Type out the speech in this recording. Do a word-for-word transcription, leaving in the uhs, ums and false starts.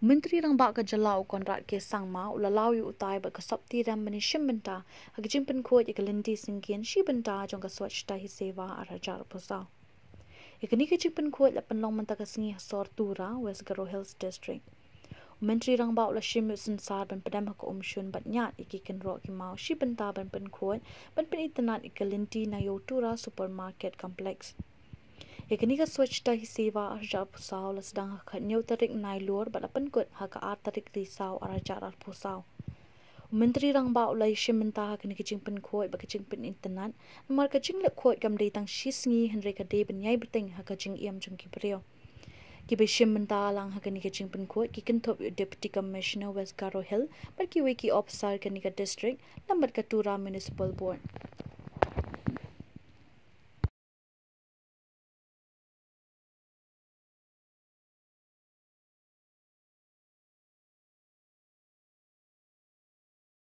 Myntri Rangbah ka jylla u Conrad K Sangma u la law ïa utai bad ka sopti rem ban ïashim bynta ha ka jingpynkhuid ïa ka lynti syngkien shi bynta jong ka Swachhata Hi Seva ar hajar arphew saw. Ïa kane ka jingpynkhuid la pynlong mynta ka sngi ha sor Tura, West Garo Hills District. U Myntri Rangbah u la shim ïa u synsar ban pdem ha ka umshun bad ñiad ïa ki kynroh ki maw shi bynta ban pynkhuid ban pynitynnad ïa ka lynti na Ïew Tura Supermarket Complex. Ïa kane ka Swachhata Hi Seva ar hajar arphew saw la sdang ha ka khathynñiew tarik Nailur bad la pynkut ha ka ar tarik Risaw ar hajar arphew saw. U Myntri Rangbah u la ïashim bynta ha kane ka jingpynkhuid bad ka jingpynitynnad namar ka jingleh khuid kam dei tang shi sngi hynrei ka dei ban ïai bteng ha ka jingim jong ki briew. Kiba ïashim bynta lang ha kane ka jingpynkhuid ki kynthup ïa u Deputy Commissioner West Garo Hills bad kiwei ki ophisar kane ka district lem bad ka Tura Municipal Board.